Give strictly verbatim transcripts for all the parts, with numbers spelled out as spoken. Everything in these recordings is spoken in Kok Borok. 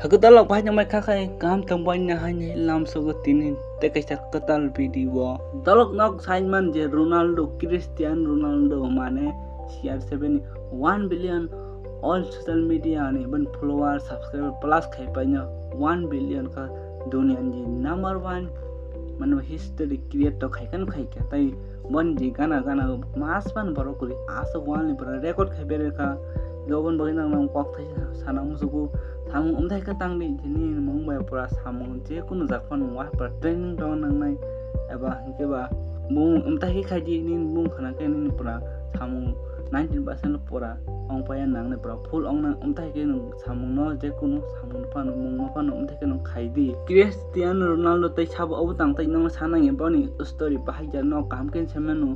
Hakhe dalok bahai nangmai kha khai kaham tongbai na hai lam sogo tini tei kaisa kwtal video. Dalok nok sain man je Ronaldo, Cristiano Ronaldo mane C R seven ni one billion all social media ni ban follower, subscriber plus khai paino one billion kha dunia ni number one mane history create to khai kan khai kha tai. Boni je gana gana mas pan borok kwrwi aswk wal ni pura record khai berwi kha. Jobon bagwi nang nang kok thai sana musugo samung umthai khe tang di tini mung bai pura samung je kunu jak pan wah pura training to nang nai eba hinkhe ba bung umthai khe khai di nini bung khana khe nini pura samung ninety percent pura ong paya nang nai pura full ong nang umthai khe nung samung no je kunu samung phano mung no phano umthai khe nung khai di. Cristiano Ronaldo tei sabo obo tang tai nang sana nge boni story bahai ja no kaham khe se manu.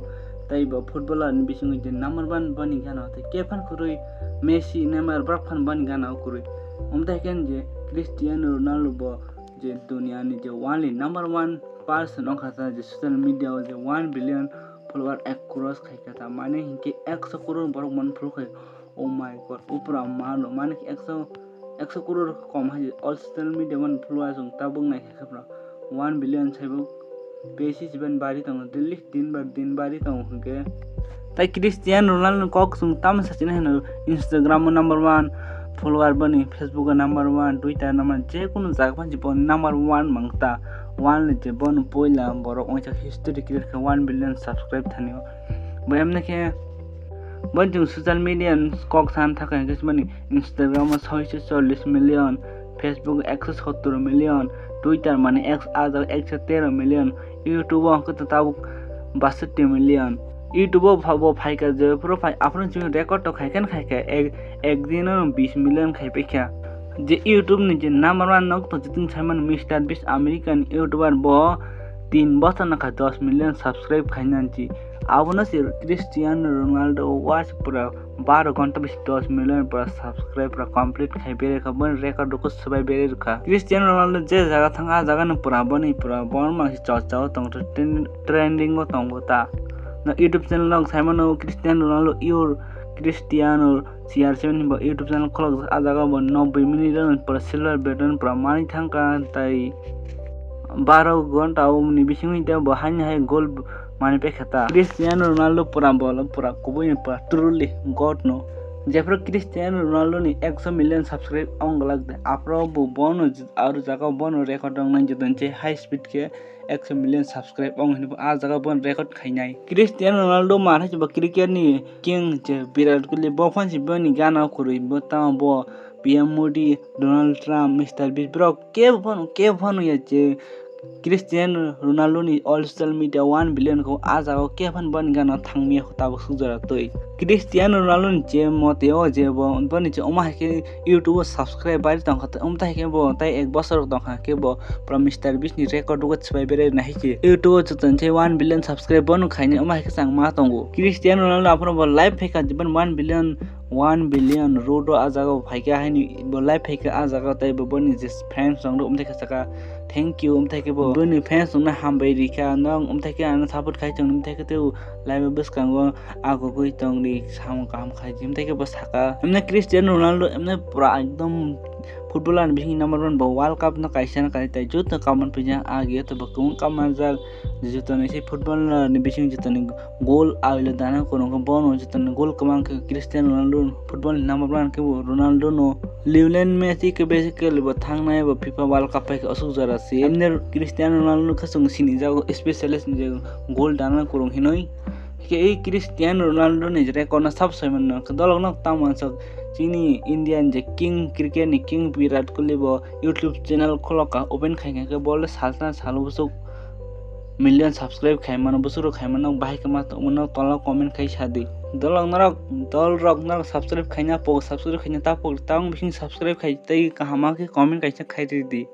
Tai bo footballer ni bisingo je number one boni gana tei khe phan kwrwi Messi, Neymar borok phan boni gana kwrwi. Umthai khe je Cristiano Ronaldo bo je dunia ni je only number one person ongkha ta je social media o je one billion follower ek cross khai kha ta mane hinkhe ekso crore borok man phuru khai. Oh my god, upra malo mane ekso ekso crore kom hai all social media man follower jong tabuk nai kha khapra one billion saibo. Besi siben bari tongo, daily din bar din bari tongo hinkhe. Tai Cristiano Ronaldo kok chwng tamo sachina hino, Instagram o number one follower boni, Facebook o number one, Twitter number one, je kunu jaga phan je boni number one mangta, one le je bono poila borok oisa history create kha one billion subscribe thani o. Bo emne khe bo chwng social media kok san thaka hinkhe boni Instagram o soiso chollish million, Facebook ekso sottor million, Twitter mane X ajak ekso tero million, YouTube o hwnkhe to tabuk basatte million. YouTube o pha-, bo phaikha je phuru phai aphuru chini record to khaikhe khaikhe ek, ek din o bis million khaipaikha. Je YouTube ni je number one nok to jiting saiman Mister Beast American YouTuber bo tin bosor nokha dos million subscribe khainani. Abono se Cristiano Ronaldo watch pura baro ghonta bisi dos million pura subscribe pura complete khai berwi kha, boni record rokho swbai berwi rwkha. Cristiano Ronaldo je jaga thang a jaga no pura boni pura borok mangsi chorcha o tong trend-, trending o tongo ta. No YouTube channel rok saimano Cristiano Ronaldo your Cristiano C R seven bo YouTube channel kholok a jaga bo noboi minute rok pura silver button pura mani thangkha tai baro ghonta o ni bisingo hwnkhe bo haino hai goal mani pekha ta. Cristiano Ronaldo pura bol pura kubui pura truly god no. Jephru Cristiano Ronaldo ni ekso million subscribe ong glak de. Aphro bo bono aro jaga bono record ong nai jotoni se high speed khe ekso million subscribe ong hinwi bo ah jaga bono record khainai. Cristiano Ronaldo mar hai se bo cricket ni king je Virat Kohli bo phan se boni gana kwrwi bo tamo bo P M Modi, Donald Trump, Mister Beast borok kebo phano, kebo phano ya je Cristiano Ronaldo ni all social media one billion kho ah jaga o kebo phano boni gana thangmia kho tabuk suk jora twi. Cristiano Ronaldo ni je mote o je bo boni je omo hai khe YouTube o subscribe bari tongkha, omo tai khe bo tai ek bosor tongkha khe bo pura Mister Beast ni record o swbai berai nai hai khe YouTube o joto ni one billion subscribe bono khainai omo hai khe chang ma tongo. Cristiano Ronaldo aphuru bo live phaikha je boni one billion one billion road o ah jaga o phaikha haino bo live phaikha ah jaga o tei bo boni je fans rok no umthai khe saka thank you umthai khe bo boni fans rok no hambai rikha nong umthai khe ano support khai tong umthai khe tei live o bwskango agugui tongdi samung kaham khai di umthai khe bo saka emne Cristiano Ronaldo emne pura ekdom footballer ni bising number one bo world cup no kaisa no kai tai joto kaman puja agi to bo kwbang kaman jak joto ni se footballer ni bising joto ni Goal ailo dana kwrwngkha bono jotoni goal kwbang khe Cristiano Ronaldo football ni number one khe bo Ronaldo no. Lionel Messi khe basically bo thangnai bo FIFA World Cup phaikhe aswk jora se. Emne Cristiano Ronaldo khe chwng sinijago specialist ni je goal dana kwrwng hinwi. Khe ei Cristiano Ronaldo ni record no sab soi mano khe dolok no tamo wansuk chini India ni je king cricket ni king Virat Kohli bo YouTube channel khulokha open khaikha khe bo le salsa salo bwswk million subscribe khai mano, bwswk rok khai mano, bahai khe ma tongmano, tola comment khai sa di. Dolok norok, dol rok norok subscribe khaina pok, subscribe khaina ta pok, tang bising subscribe khai tei kaham ma khe comment kaisa khai rw di.